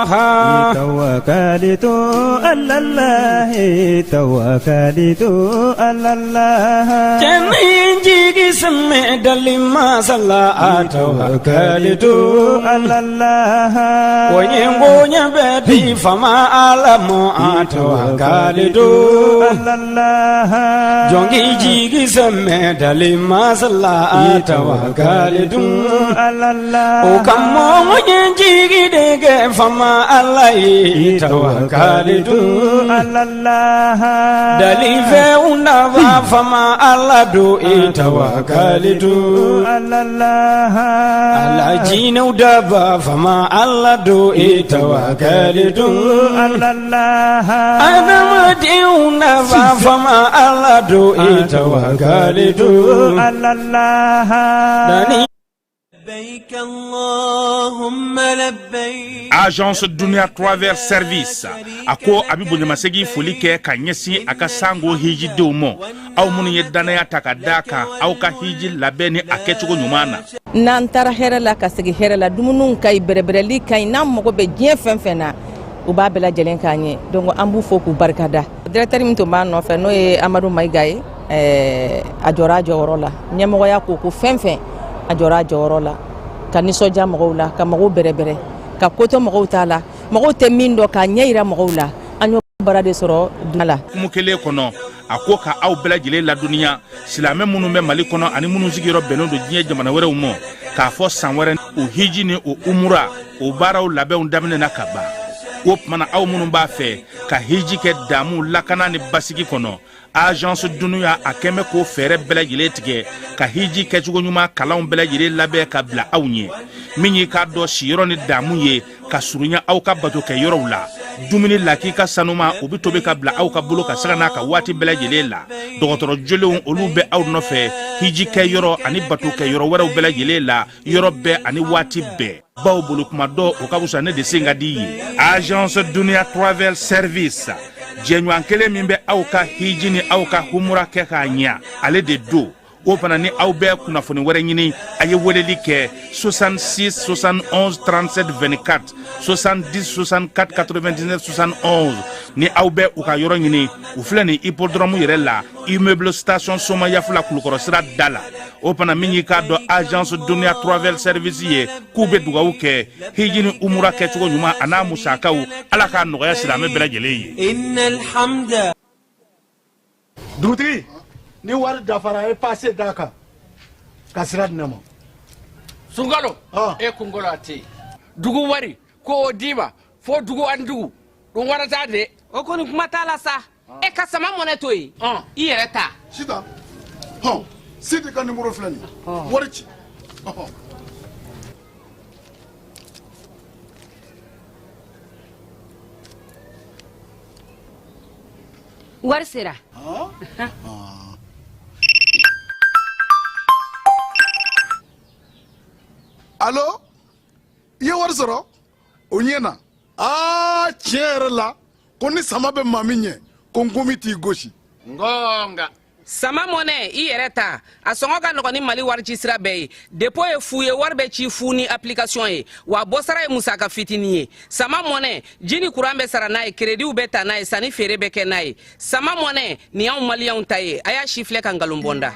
Tawakalitu ala Allahi tawakalitu ala Allah. Cɛni jigi sɛmɛ dali masala tawakalitu ala Allah. O ye bonya bɛ di fama ala ma tawakalitu ala Allah. Jɔnki jigi sɛmɛ dali masala tawakalitu ala Allah. O ka mɔgɔ ye jigi de kɛ fama ala ye tawakalitu ala Allah. Dalifɛnw nafa fama ala don e tawakalitu ala Allah. Ala jinɛw daba fama ala don e tawakalitu ala Allah. Adamadenw nafa fama ala don e tawakalitu ala Allah. Dani لبيك اللهم لبيك Agence Dunia Travel Service a ko a bɛ bonyamasegin foli kɛ ka ɲɛsin a ka sango hijidenw ma aw minnu ye dannaya ta ka da kan aw ka hiji labɛn ni a kɛcogo ɲuman na. N'an taara hɛrɛ la ka segin hɛrɛ la, dumuniw ka ɲi, bɛrɛbɛrɛli ka ɲi, n'an mago bɛ diɲɛ fɛn fɛn na, u b'a bɛɛ lajɛlen k'an ye. Donc an b'u fo k'u barikada. Directeur min tun b'a nɔfɛ, n'o ye Amadu Mayiga ye, a jɔra a jɔyɔrɔ la. Ɲɛmɔgɔya ko ko fɛn fɛn, a jɔra a jɔyɔrɔ la ka nisɔndiya mɔgɔw la, ka mɔgɔw bɛrɛbɛrɛ, ka kotɔ mɔgɔw t'a la, mɔgɔw tɛ min dɔn, k'a ɲɛ yira mɔgɔw la. An y'o baara de sɔrɔ dun la. Hukumu kelen kɔnɔ, a ko ka aw bɛɛ lajɛlen ladɔnniya, silamɛ minnu bɛ Mali kɔnɔ ani minnu sigiyɔrɔ bɛnnen don diɲɛ jamana wɛrɛw ma, k'a fɔ san wɛrɛ o hiji ni o umura o baaraw labɛnw daminɛna ka ban. O tuma na, aw minnu b'a fɛ ka hiji kɛ damu, lakana ni basigi kɔnɔ, Agence Dunuya a kɛn bɛ k'o fɛɛrɛ bɛɛ lajɛlen tigɛ ka hiji kɛcogo ɲuman kalanw bɛɛ lajɛlen labɛn ka bila aw ɲɛ. Min y'i k'a dɔn siyɔrɔ ni damu ye ka surunya aw ka bato kɛ yɔrɔw la, dumuni lakika sanuma o bɛ tobi ka bila aw ka bolo ka sanga n'a ka waati bɛɛ lajɛlen la. Dɔgɔtɔrɔ jolenw olu bɛ aw nɔfɛ hiji kɛ yɔrɔ ani bato kɛ yɔrɔ wɛrɛw bɛɛ lajɛlen la, yɔrɔ bɛɛ ani waati bɛɛ, baw bolo kuma dɔ o ka fisa ne de sen ka di ye. Agence Dunia Travel Service, jɛɲɔgɔn kelen min bɛ aw ka hiji ni aw ka humura kɛ k'a ɲɛ, ale de don. O fana ni aw bɛ kunnafoni wɛrɛ ɲini, a ye weleli kɛ 66 71 37 24, 70 64 99 71. Ni aw bɛ u ka yɔrɔ ɲini, u filɛ nin hippodrome yɛrɛ la, immeuble station Somayafula, Kulukɔrɔ sira da la. O fana min y'i k'a dɔn Agence Dunia Travel Service ye, k'u bɛ dugawu kɛ hiji ni umura kɛcogo ɲuman a n'a musakaw, Ala k'a nɔgɔya silamɛ bɛɛ lajɛlen ye. إن الحمد Dugutigi, ni wari dafara, e passe d'a kan ka sira di ne ma. Sunkalo e kunkolo a tɛ yen. Dugu wari ko o d'i ma fo dugu ani dugu ɗum warata de. O kɔni kuma t'a la sa, e ka sama mɔnɛ to yen, i yɛrɛ ta. Sitan hɔn, Sidi ka nimoro filɛ nin ye, wari ci ɔhɔn. Wari sera. Alo, i ye wari sɔrɔ o ɲɛ na. Aa, tiɲɛ yɛrɛ la, ko ni sama bɛ maa min ɲɛ, ko nkomi t'i gosi. Ngonga. Sama mɔnɛ, i yɛrɛ ta, a sɔngɔ ka nɔgɔn ni Mali wari ci sira bɛɛ ye. Dépôt ye fu ye, wari bɛ ci fu ni application ye, wa bɔsara ye musaka fitinin ye. Sama mɔnɛ, ji ni kuran bɛ sara n'a ye, créditw bɛ ta n'a ye, sanni feere bɛ kɛ n'a ye. Sama mɔnɛ nin y'anw maliyɛnw ta ye. A y'a si filɛ ka nkalon bɔ n da.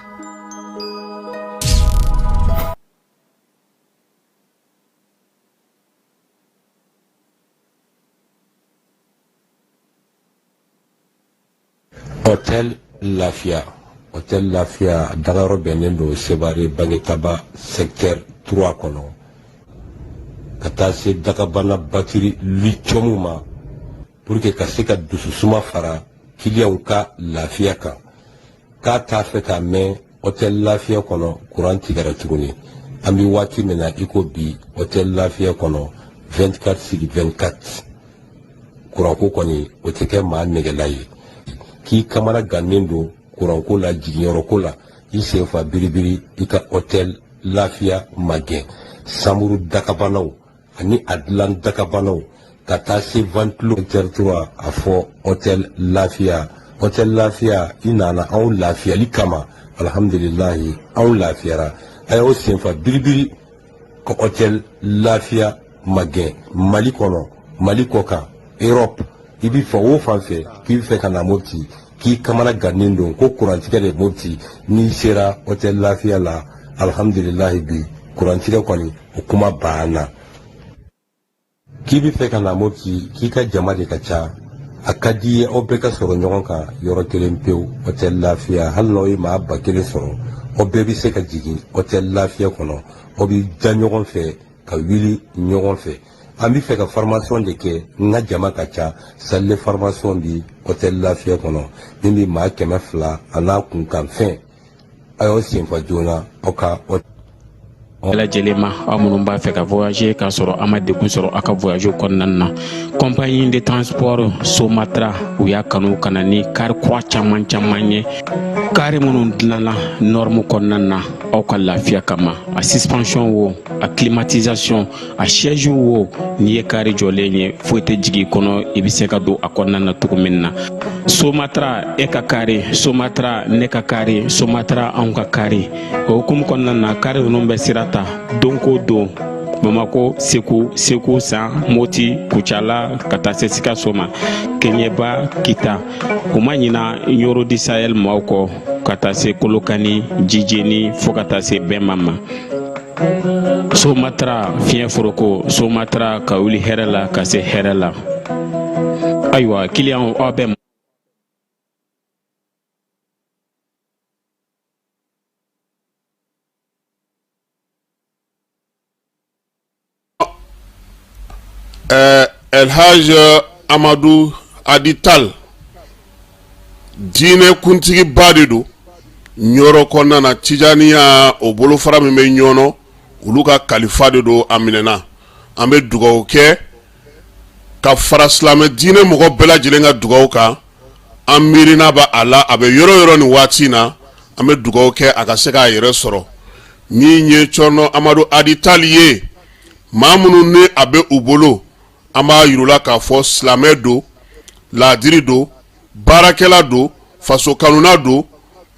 Hôtel Lafiya, Hôtel Lafiya dagayɔrɔ bɛnnen don Sevare Bangetaba secteur 3 kɔnɔ, ka taa se dagabana batiri lithium ma, pour que ka se ka dususuma fara kiliyanw ka lafiya kan. K'a t'a fɛ k'a mɛn Hôtel Lafiya kɔnɔ kuran tigɛra tuguni. An bɛ waati min na i ko bi, Hôtel Lafiya kɔnɔ 24 sur 24, kuranko kɔni o tɛ kɛ maa nɛgɛla ye. K'i kamana gannen don kuranko la, jiginyɔrɔko la, i sen fa biribiri, i ka Hôtel Lafiya magɛn. Samuru dakabanaw ani a dilan dakabanaw ka taa se ventilo secteur 3, a fɔ Hôtel Lafiya. Hôtel Lafiya, i nana anw lafiyali kama, alhamdulilahi, anw lafiyara. A y'aw senfa biribiri ka Hôtel Lafiya magɛn Mali kɔnɔ. Mali kɔ kan, Europe, i bɛ fan o fan fɛ k'i bɛ fɛ ka na Mopti, k'i kamana gannen don ko kurantigɛ de Mopti, n'i sera hôtel Lafiya la, alhamdulilahi, bi kurantigɛ kɔni o kuma banna. K'i bɛ fɛ ka na Mopti, k'i ka jama de ka ca, a ka di i ye aw bɛɛ ka sɔrɔ ɲɔgɔn kan yɔrɔ kelen pewu, hôtel Lafiya, hali n'aw ye maa 1000 sɔrɔ, aw bɛɛ bɛ se ka jigin hôtel Lafiya kɔnɔ, aw bɛ da ɲɔgɔn fɛ ka wuli ɲɔgɔn fɛ. An bɛ fɛ ka formation de kɛ, n ka jama ka ca, salle de formation bi hôtel Lafiya kɔnɔ min bɛ maa 200 a n'a kunkanfɛn. A y'aw senfa joona aw ka bɛɛ lajɛlen ma, aw minnu b'a fɛ ka voyager k'a sɔrɔ a ma degun sɔrɔ aw ka voyage kɔnɔna na, compagnie de transport Somatra, u y'a kanu ka na ni kari kura caman caman ye, kari minnu dilanna norme kɔnɔna na aw ka lafiya kama. A suspension wo, a climatisation, a siège wo, n'i ye kari jɔlen ye, foyi tɛ jigin i kɔnɔ, i bɛ se ka don a kɔnɔna na cogo min na. Somatra, e ka kari, Somatra, ne ka kari, Somatra, anw ka kari. O hukumu kɔnɔna na, kari ninnu bɛ sira ta don ko don Bamako, Segu, Segu San, Moti, Kucala, ka taa se Sikaso ma, Keɲeba, Kita. U ma ɲina Ɲoro du Sahel maaw kɔ, ka taa se Kolokani, Jijeni, fo ka taa se Bɛnma ma. Somatra, fiɲɛ foroko, Somatra, ka wuli hɛrɛ la ka se hɛrɛ la. Ayiwa, kiliyanw, aw bɛ Elhaj Amadu Adi Tal, diinɛ kuntigiba de don Ɲɔrɔ kɔnɔna na, Tijaniya o bolofara min bɛ Ɲɔnɔ, olu ka kalifa de don. A minɛna, an bɛ dugawu kɛ ka fara silamɛ diinɛ mɔgɔ bɛɛ lajɛlen ka dugawu kan. An miirina bɛ a la, a bɛ yɔrɔ yɔrɔ nin waati in na, an bɛ dugawu kɛ a ka se k'a yɛrɛ sɔrɔ. Min ye Cɔrɔnɔ Amadu Adi Tal ye, maa minnu ni a bɛ u bolo, an b'a yir'u la k'a fɔ silamɛ don, laadiri don, baarakɛla don, faso kanuna don,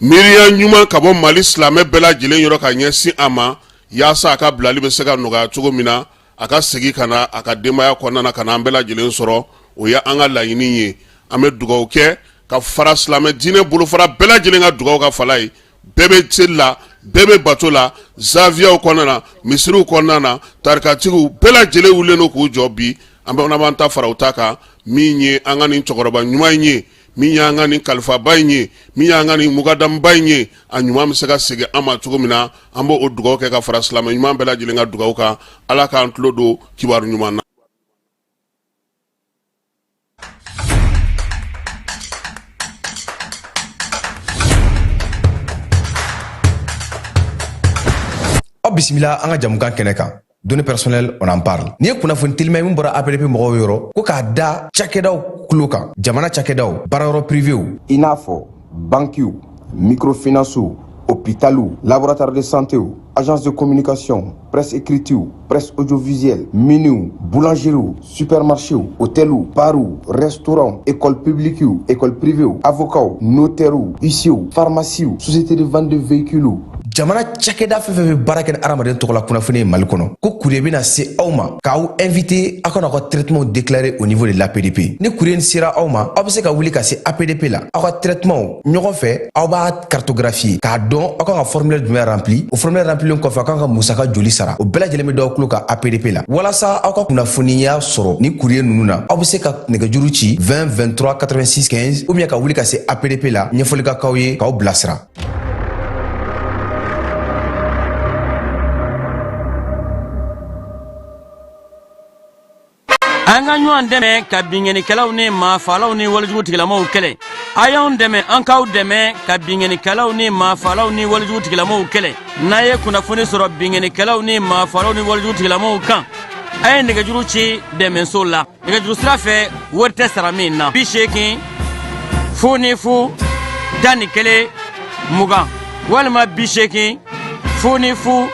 miiriya ɲuman ka bɔ Mali silamɛ bɛɛ lajɛlen yɔrɔ ka ɲɛsin a ma, yaasa a ka bilali bɛ se ka nɔgɔya cogo min na, a ka segin ka na a ka denbaya kɔnɔna na, ka na an bɛɛ lajɛlen sɔrɔ. O ye an ka laɲini ye. An bɛ dugawu kɛ ka fara silamɛ diinɛ bolofara bɛɛ lajɛlen ka dugawu ka fala ye. Bɛɛ bɛ seli la, bɛɛ bɛ bato la, zawiyaw kɔnɔna na, misiriw kɔnɔna na, tarikatigiw bɛɛ lajɛlen wulilen don k'u jɔ bi. An bɛ b'an ta fara u ta kan. Min ye an ka nin cɛkɔrɔba ɲuman in ye, min y'an ka nin kalifaba in ye, min y'an ka nin mukadamuba in ye, a ɲuman bɛ se ka segin an ma cogo min na, an b'o dugawu kɛ ka fara silamɛ ɲuman bɛɛ lajɛlen ka dugawu kan. Ala k'an tulo don kibaru ɲuman na. Aw bisimila an ka jamukan kɛnɛ kan, données personnelles, on en parle. Nin ye kunnafoni telima ye min bɔra APDP mɔgɔw yɔrɔ, ko k'a da cakɛdaw tulo kan, jamana cakɛdaw, baarayɔrɔ privéw, i n'a fɔ bankiw, microfinancew, hôpitaliw, laboratoire de santéw, agence de communication, presse écritew, presse audiovisuelle, miniw, boulangeriew, supermarchéw, hôteliw, barw, restaurants, école publiquew, école privéew, avocats, notairew, huissierw, pharmaciew, société de vente de véhicules. Jamana cakɛda fɛn fɛn bɛ baara kɛ ni hadamaden tɔgɔla kunnafoni ye Mali kɔnɔ, ko courrier bɛna se aw ma k'aw invité aw ka n'aw ka traitement déclarer au niveau de l'APDP. Ni courrier sera aw ma, aw bɛ se ka wuli ka se APDP la, aw ka traitement ɲɔgɔn fɛ, aw b'a cartographier k'a dɔn aw kan ka formulaire jumɛn rempli. O formulaire remplilen kɔfɛ, aw kan ka musaka joli sara, o bɛɛ lajɛlen bɛ d'aw tulo kan APDP la. Walasa aw ka kunnafoniya sɔrɔ ni courrier ninnu na, aw bɛ se ka nɛgɛjuru ci 20 23 86 15 ou bien ka wuli ka se APDP la, ɲɛfɔli ka k'aw ye k'aw bilasira. An ka ɲɔgɔn dɛmɛ ka binkannikɛlaw ni maafalaw ni walejugu tigilamaw kɛlɛ. A y'anw dɛmɛ, an k'aw dɛmɛ ka binkannikɛlaw ni maafalaw ni walejugu tigilamaw kɛlɛ. N'a ye kunnafoni sɔrɔ binkannikɛlaw ni maafalaw ni walejugu tigilamaw kan, a ye nɛgɛjuru ci dɛmɛso la nɛgɛjuru sira fɛ, wari tɛ sara min na: 80 00 11 20 walima 80 00 11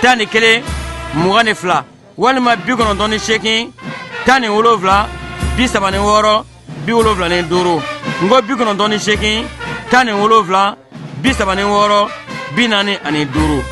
22 walima 98 17 36 75. N ko 98 17 36 45.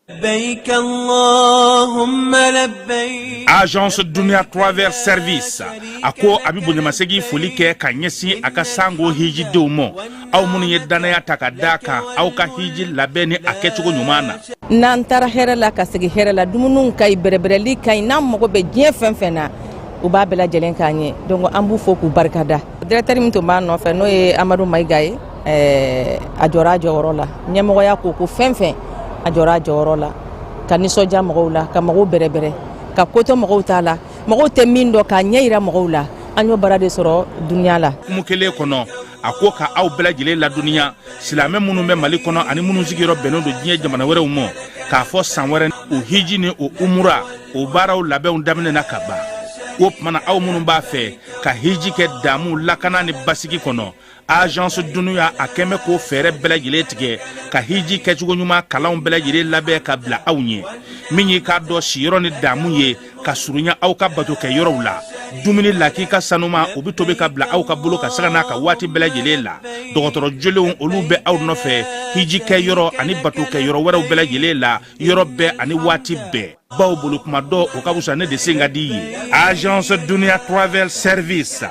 لبيك اللهم لبيك Agence Dunia Travel Service a ko a bɛ bonyamasegin foli kɛ ka ɲɛsin a ka sango hijidenw ma aw minnu ye dannaya ta ka d'a kan aw ka hiji labɛn ni a kɛcogo ɲuman na. N'an taara hɛrɛ la ka segin hɛrɛ la, dumuniw ka ɲi, bɛrɛbɛrɛli ka ɲi, n'an mago bɛ diɲɛ fɛn fɛn na, u b'a bɛɛ lajɛlen k'an ye. Donc an b'u fo k'u barikada. Directeur min tun b'a nɔfɛ, n'o ye Amadu Mayiga ye, a jɔra a jɔyɔrɔ la. Ɲɛmɔgɔya ko ko fɛn fɛn, a jɔra a jɔyɔrɔ la ka nisɔndiya mɔgɔw la, ka mɔgɔw bɛrɛbɛrɛ, ka ko to mɔgɔw ta la, mɔgɔw tɛ min dɔn k'a ɲɛ yira mɔgɔw la. An y'o baara de sɔrɔ dunuya la. Hukumu kelen kɔnɔ, a ko ka aw bɛɛ lajɛlen ladɔnniya, silamɛ minnu bɛ Mali kɔnɔ ani minnu sigiyɔrɔ bɛnnen don diɲɛ jamana wɛrɛw ma, k'a fɔ san wɛrɛ o hiji ni o umura o baaraw labɛnw daminɛna ka ban. O tuma na, aw minnu b'a fɛ ka hiji kɛ damu, lakana ni basigi kɔnɔ, Agence Dunuya a kɛn bɛ k'o fɛɛrɛ bɛɛ lajɛlen tigɛ ka hiji kɛcogo ɲuman kalanw bɛɛ lajɛlen labɛn ka bila aw ɲɛ. Min y'i k'a dɔn siyɔrɔ ni damu ye ka surunya aw ka bato kɛ yɔrɔw la, dumuni lakika sanuma o bɛ tobi ka bila aw ka bolo ka sanga n'a ka waati bɛɛ lajɛlen la. Dɔgɔtɔrɔ jolenw olu bɛ aw nɔfɛ hiji kɛ yɔrɔ ani bato kɛ yɔrɔ wɛrɛw bɛɛ lajɛlen la, yɔrɔ bɛɛ ani waati bɛɛ, baw bolo kuma dɔ o ka fisa ne de sen ka di ye. Agence Dunia Travel Service,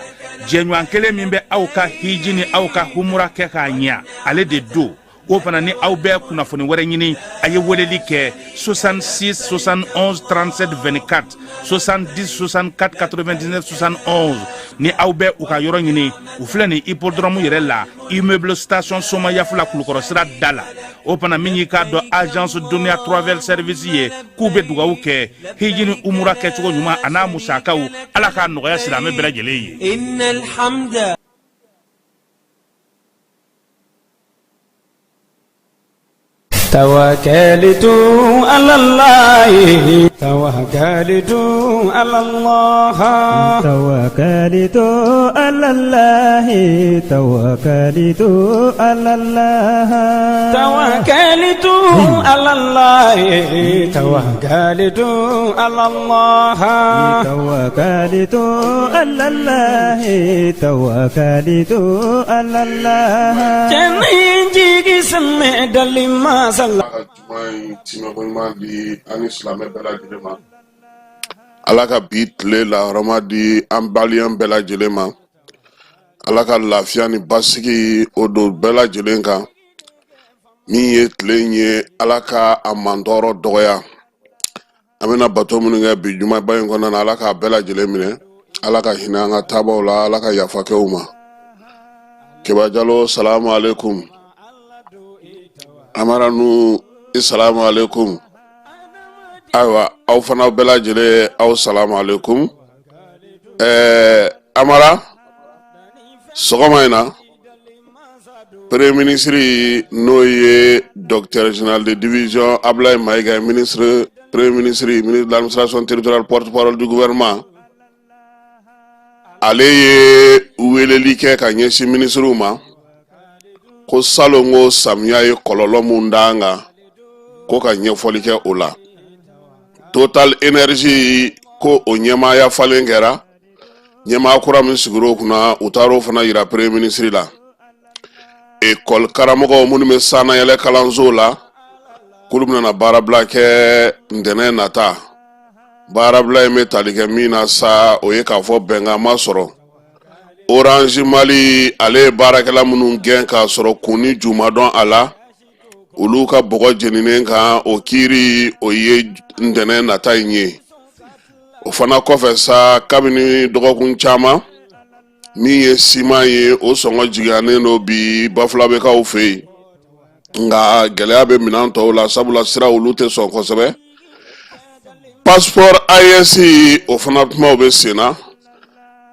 jɛɲɔgɔn kelen min bɛ aw ka hiji ni aw ka humura kɛ k'a ɲɛ, ale de don. O fana ni aw bɛ kunnafoni wɛrɛ ɲini, a ye weleli kɛ 66 71 37 24, 70 64 99 71. Ni aw bɛ u ka yɔrɔ ɲini, u filɛ nin hippodrome yɛrɛ la, immeuble station Somayafula, Kulukɔrɔ sira da la. O fana min y'i k'a dɔn Agence Dunia Travel Service ye, k'u bɛ dugawu kɛ hiji ni umura kɛcogo ɲuman a n'a musakaw, Ala k'a nɔgɔya silamɛ bɛɛ lajɛlen ye. Innal hamda. Tawakalitu ala Allahi, tawakalitu ala Allah. Tawakalitu ala Allahi, tawakalitu ala Allah. Tawakalitu ala Allahi, tawakalitu ala Allah. Tawakalitu ala Allahi, tawakalitu ala Allah. Cɛnni jigi sɛmɛ dali masa la. Ala ka juma in timɛko ɲuman di an ni silamɛ bɛɛ lajɛlen ma. Ala ka bi tile lahɔrɔma di an maliyɛn bɛɛ lajɛlen ma. Ala ka lafiya ni basigi o don bɛɛ lajɛlen kan. Min ye tile in ye, Ala ka a mantɔɔrɔ dɔgɔya. An bɛna bato minnu kɛ bi jumaba in kɔnɔna na, Ala k'a bɛɛ lajɛlen minɛ. Ala ka hinɛ an ka taabaw la, Ala ka yafa kɛ u ma. Keba Jalo, salamu aleykum. Amara nu, i salamu aleykum. Ayiwa, aw fana bɛɛ lajɛlen, aw salamu aleykum. Amara, sɔgɔma in na, premier ministre n'o ye docteur général de division Ablaye Maïga, ministre premier ministre, ministre de l'administration territoriale, porte-parole du gouvernement, ale ye weleli kɛ ka ɲɛsin minisiriw ma ko salon ko samiya ye kɔlɔlɔ mun d'an kan, ko ka ɲɛfɔli kɛ o la. Total Energy ko o ɲɛmaaya falen kɛra, ɲɛmaa kura min sigira o kunna, u taar'o fana yira premier ministre la. Ekɔli karamɔgɔw minnu bɛ sannayɛlɛ kalansow la, k'olu bɛna baarabila kɛ ntɛnɛn nata. Baarabila in bɛ tali kɛ min na sa, o ye k'a fɔ bɛnkan ma sɔrɔ. Orange Mali ale ye baarakɛla minnu gɛn k'a sɔrɔ kun ni ju ma dɔn a la, olu ka bɔgɔ jeninen kan, o kiiri o ye ntɛnɛn nata in ye. O fana kɔfɛ sa, kabini dɔgɔkun caman, min ye siman ye, o sɔngɔ jiginnen don bi Bafulabɛkaw fɛ yen, nka gɛlɛya bɛ minɛn tɔw la, sabula sira olu tɛ sɔn kosɛbɛ. Passeport AES o fana kumaw bɛ sen na.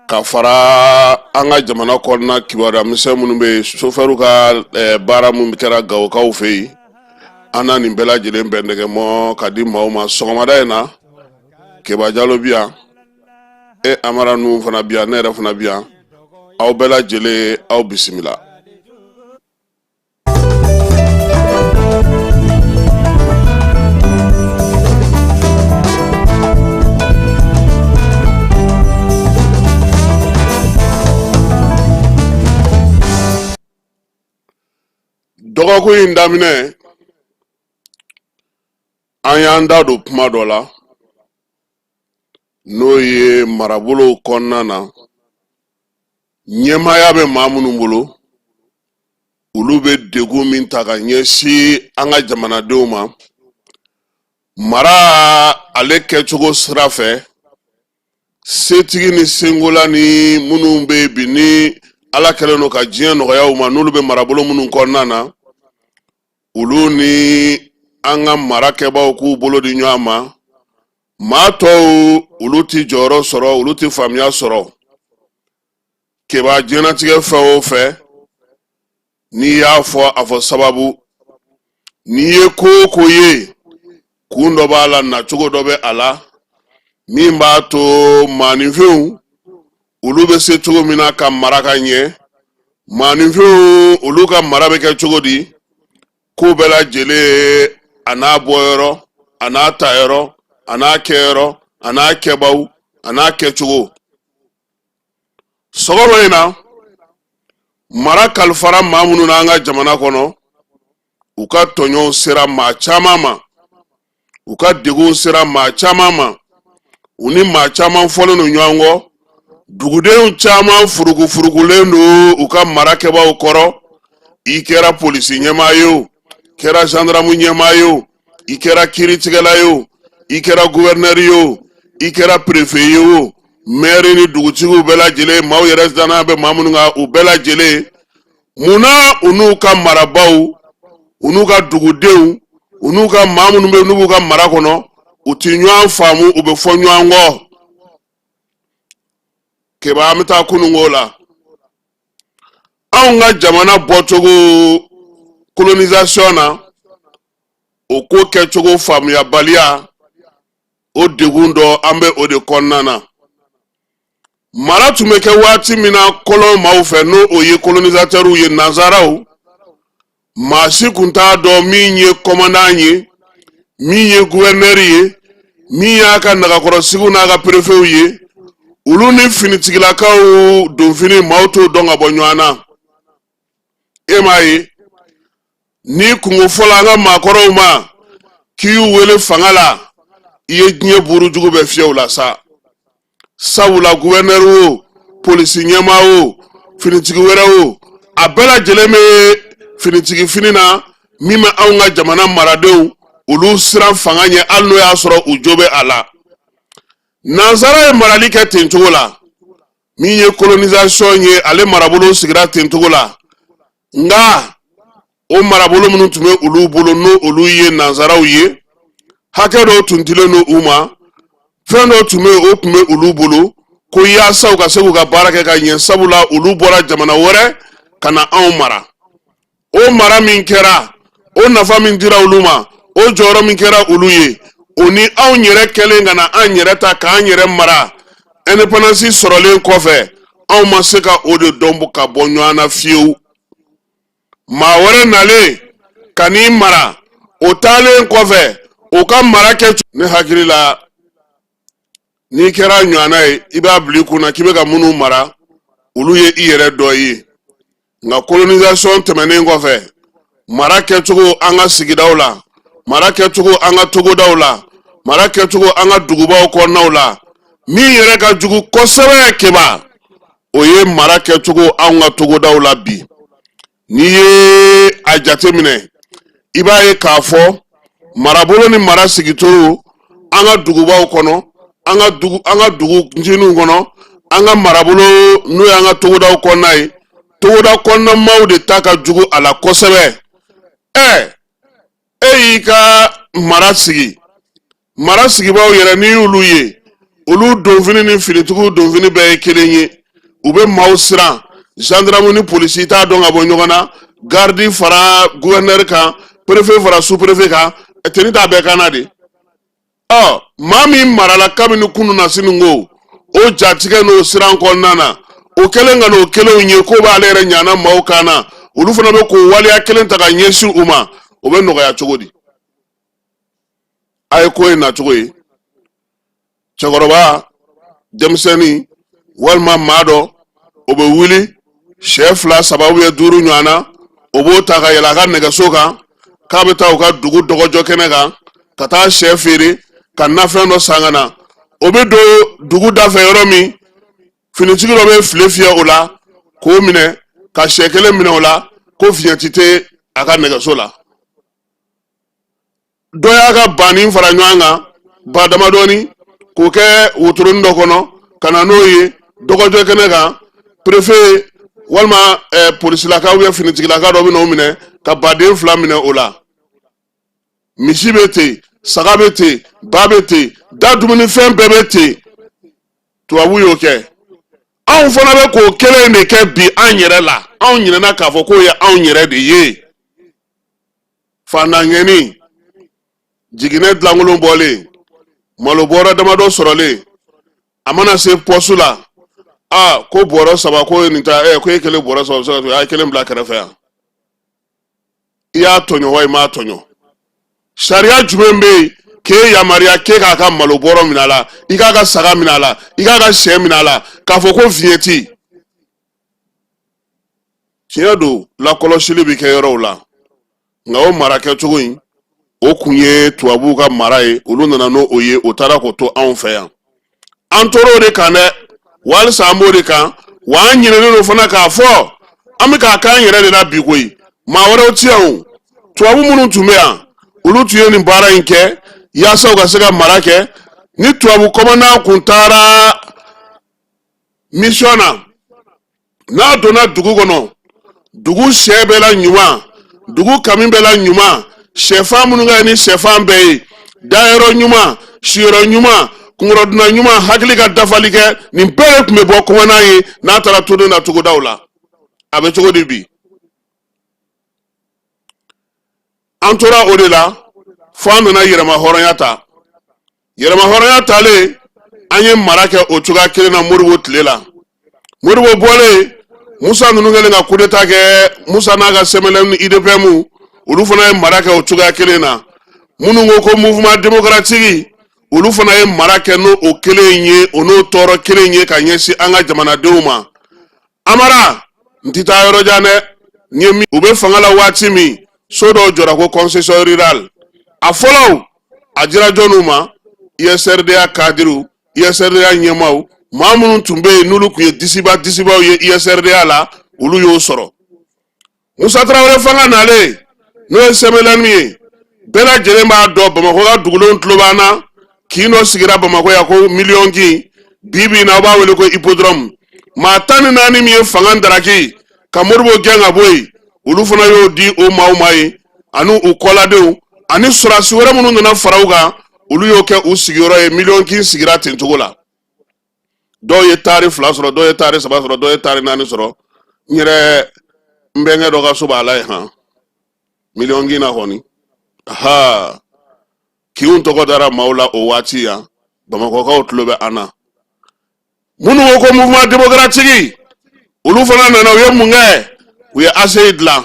Ka fara an ka jamana kɔnɔna kibaruya misɛn minnu bɛ yen, sofɛriw ka baara min kɛra Gawokaw fɛ yen, an na nin bɛɛ lajɛlen bɛn nɛgɛmɔ ka di maaw ma sɔgɔmada in na. Keba Jalo bi yan, e Amara ninnu fana bi yan, ne yɛrɛ fana bi yan. Aw bɛɛ lajɛlen, aw bisimila. Dɔgɔkun in daminɛ, An y'an da don kuma dɔ la, n'o ye marabolow kɔnɔna na, ɲɛmaaya bɛ maa minnu bolo, olu bɛ degun min ta ka ɲɛsin an ka jamanadenw ma mara ale kɛcogo sira fɛ. Setigi ni senkola ni minnu bɛ yen bi, ni Ala kɛlen don ka diɲɛ nɔgɔya u ma, n'olu bɛ marabolo minnu kɔnɔna na, olu ni an ka mara kɛbaaw k'u bolo di ɲɔgɔn ma. Maa tɔw, olu tɛ jɔyɔrɔ sɔrɔ, olu tɛ faamuya sɔrɔ. Keba, diɲɛnatigɛ fɛn o fɛn, n'i y'a fɔ, a fɔ sababu. N'i ye ko o ko ye, kun dɔ b'a la, nacogo dɔ bɛ a la min b'a to maaninfinw olu bɛ se cogo min na ka mara ka ɲɛ. Maaninfinw olu ka mara bɛ kɛ cogo di? Ko bɛɛ lajɛlen a n'a bɔyɔrɔ, a n'a tayɔrɔ, a n'a kɛyɔrɔ, a n'a kɛbaw, a n'a kɛcogo. Sɔgɔma in na, mara kalifara maa minnu na an ka jamana kɔnɔ, u ka tɔɲɔw sera maa caman ma, u ka degunw sera maa caman ma, u ni maa caman fɔlen don ɲɔgɔn kɔ, dugudenw caman furukufurukulen don u ka mara kɛbaaw kɔrɔ. I kɛra polisi ɲɛmaa ye o, kɛra zandaramu ɲɛmaa ye o, i kɛra kiiritigɛla ye o, i kɛra guvɛrinɛri ye o, i kɛra perefe ye o, mɛri ni dugutigiw bɛɛ lajɛlen, maaw yɛrɛ danaya bɛ maa minnu kan, u bɛɛ lajɛlen, munna u n'u ka marabaaw, u n'u ka dugudenw, u n'u ka maa minnu bɛ n'u b'u ka mara kɔnɔ, u ti ɲɔgɔn faamu, u bɛ fɔ ɲɔgɔn kɔ? Keba, an bɛ taa kununko la. Anw ka jamana bɔcogo colonisation na, o ko kɛcogo faamuyabaliya, o degun dɔ, an bɛ o de kɔnɔna na. Mara tun bɛ kɛ waati min na kɔlɔn maaw fɛ, n'o o ye colonisatɛriw ye, nanzaraw, maa si kun t'a dɔn min ye kɔmandan ye, min ye guvɛrinɛri ye, min y'a ka nagakɔrɔsigiw n'a ka perefew ye. Olu ni finitigilakaw donfini, maaw t'o dɔn ka bɔ ɲɔgɔn na. E m'a ye, ni kunko fɔla an ka maakɔrɔw ma k'i y'u wele fanga la, i ye diɲɛ burujugu bɛɛ fiyɛ u la sa. Sabula guvɛrinɛri o, polisi ɲɛmaa o, finitigi wɛrɛ o, a bɛɛ lajɛlen bɛ finitigi fini na min bɛ anw ka jamana maradenw olu siran fanga ɲɛ, hali n'o y'a sɔrɔ u jo bɛ a la. Nansara ye marali kɛ ten cogo la. Min ye colonisation ye, ale marabolo sigira ten cogo la. Nka o marabolo minnu tun bɛ olu bolo, n'o olu ye nansaraw ye, hakɛ dɔw tun dilen don u ma, fɛn dɔw tun bɛ yen, o tun bɛ olu bolo ko yaasa u ka se k'u ka baara kɛ ka ɲɛ, sabula olu bɔra jamana wɛrɛ ka na anw mara. O mara min kɛra, o nafa min dira olu ma, o jɔyɔrɔ min kɛra olu ye, o ni anw yɛrɛ kɛlen ka na an yɛrɛ ta k'an yɛrɛ mara indépendance sɔrɔlen kɔfɛ, anw ma se ka o de dɔn ka bɔ ɲɔgɔn na fiyewu. Maa wɛrɛ nalen ka n'i mara, o taalen kɔfɛ, o ka mara kɛ. Ne hakili la, n'i kɛra ɲɔgɔnna ye, i b'a bila i kunna k'i bɛ ka minnu mara, olu ye i yɛrɛ dɔ ye. Nka colonisation tɛmɛnen kɔfɛ, mara kɛcogo an ka sigidaw la, mara kɛcogo an ka togodaw la, mara kɛcogo an ka dugubaw kɔnɔnaw la, min yɛrɛ ka jugu kosɛbɛ, Keba, o ye mara kɛcogo anw ka togodaw la bi. N'i ye a jateminɛ, i b'a ye k'a fɔ marabolo ni mara sigicogo an ka dugubaw kɔnɔ, an ka dugu, an ka dugu nciniw kɔnɔ, an ka marabolo, n'o y'an ka togodaw kɔnɔna ye, togoda kɔnɔna maaw de ta ka jugu a la kosɛbɛ. E y'i ka mara sigi, mara sigibaaw yɛrɛ, n'i y'olu ye, olu donfini ni finitigiw donfini bɛɛ ye kelen ye, u bɛ maaw siran. Gendarme ni polisi t'a dɔn ka bɔ ɲɔgɔn na, garidi fara gouverneur kan, préfet fara sous-préfet kan, tenue t'a bɛɛ kan na de. Ɔ maa min marala kabini kunun na sini ko o jatigɛ n'o siran kɔnɔna na, o kɛlen ka n'o kelenw ye k'o b'ale yɛrɛ ɲana maaw kan na, olu fana bɛ k'o waleya kelen ta ka ɲɛsin u ma, o bɛ nɔgɔya cogo di? A ye ko ye nacogo ye, cɛkɔrɔba, denmisɛnnin walima maa dɔ, o bɛ wuli sɛ 2, 3 ou bien 5 ɲɔgɔn na, o b'o ta ka yɛlɛ a ka nɛgɛso kan k'a bɛ taa u ka dugu dɔgɔjɔ kɛnɛ kan. ka taa sɛ feere ka nafɛn dɔ san ka na o bɛ don dugu dafɛ yɔrɔ min finitigi dɔ bɛ file fiyɛ o la k'o minɛ ka sɛ kelen minɛ o la ko vignette tɛ a ka nɛgɛso la dɔ y'a ka banni fara ɲɔgɔn kan ba damadɔni k'o kɛ wotoronin dɔ kɔnɔ ka na n'o ye dɔgɔjɔ kɛnɛ kan perefe walima polisilaka ou bien finitigilaka dɔ bɛ n'o minɛ ka baden fila minɛ o la misi bɛ ten saga bɛ ten ba bɛ ten da dumunifɛn bɛɛ bɛ ten tubabu y'o kɛ anw fana bɛ k'o kelen de kɛ bi an yɛrɛ la anw ɲinɛna k'a fɔ k'o ye anw yɛrɛ de ye fandankɛni jiginɛ dilankolon bɔlen malo bɔrɔ damadɔ sɔrɔlen a mana se pɔsu la a ko bɔrɔ saba ko ye nin ta ɛ ko e kelen bɔrɔ saba bɛ se ka to a ye kelen bila kɛrɛfɛ yan i y'a tɔɲɔ wa i m'a tɔɲɔ sariya jumɛn bɛ yen k'e yamaruya k'e k'a ka malo bɔrɔ minɛ a la i k'a ka saga minɛ a la i k'a ka sɛ minɛ a la k'a fɔ ko vignette tiɲɛ don lakɔlɔsili bɛ kɛ yɔrɔw la nka o mara kɛcogo in o kun ye tubabuw ka mara ye olu nana n'o o ye o taara k'o to anw fɛ yan an tor'o de kan dɛ wa halisa an b'o de kan wa an ɲinɛnen don fana k'a fɔ an bɛ k'a k'an yɛrɛ de la bi koyi maa wɛrɛw ti yan o tubabu minnu tun bɛ yan olu tun ye nin baara in kɛ yaasa u ka se ka mara kɛ ni tubabu kɔmandan kun taara mission na n'a donna dugu kɔnɔ dugu sɛ bɛɛ la ɲuman dugu kami bɛɛ la ɲuman sɛfan minnu ka ɲi ni sɛfan bɛɛ ye dayɔrɔ ɲuman siyɔrɔ ɲuman kunkɔrɔdonna ɲuman hakili ka dafali kɛ nin bɛɛ de tun bɛ bɔ kɔmandan ye n'a taara tourner na togodaw la a bɛ cogo di bi an tora o de la fo an nana yɛrɛma hɔrɔnya ta yɛrɛma hɔrɔnya talen an ye mara kɛ o cogoya kelen na modibo tile la modibo bɔlen musa ninnu kɛlen ka kudeta kɛ musa n'a ka CMLM ni UDPM olu fana ye mara kɛ o cogoya kelen na minnu ko ko mouvement démocratique olu fana ye mara kɛ n'o o kelen ye o n'o tɔɔrɔ kelen ye ka ɲɛsin an ka jamanadenw ma amara n ti taa yɔrɔ jan dɛ n ye min u bɛ fanga la waati min so dɔw jɔra ko concession rurale a fɔlɔw a dira jɔnniw ma USRDA kadiriw USRDA ɲɛmaaw maa minnu tun bɛ yen n'olu tun ye disiba disibaw ye USRDA la olu y'o sɔrɔ musa tarawele fanga nalen n'o ye CMLM ye bɛɛ lajɛlen b'a dɔn bamakɔ ka dugulenw tulo b'an na kin dɔ sigira bamakɔ yan ko miliyɔn kin bi bi in na aw b'a wele ko hippodrome maa 14 min ye fanga daraki ka modibo gɛn ka bɔ yen olu fana y'o di o maaw ma yen ani u kɔladenw ani sɔrɔdasi wɛrɛ minnu nana fara u kan olu y'o kɛ u sigiyɔrɔ ye miliyɔn kin sigira ten cogo la dɔw ye taari fila sɔrɔ dɔw ye taari saba sɔrɔ dɔw ye taari naani sɔrɔ n yɛrɛ n bɛnkɛ dɔ ka so b'a la yen han miliyɔn kin na kɔni ha kinw tɔgɔ dara maaw la o waati yan bamakɔkaw tulo bɛ an na minnu ko ko mouvement démocratique olu fana nana u ye mun kɛ u ye ACI dilan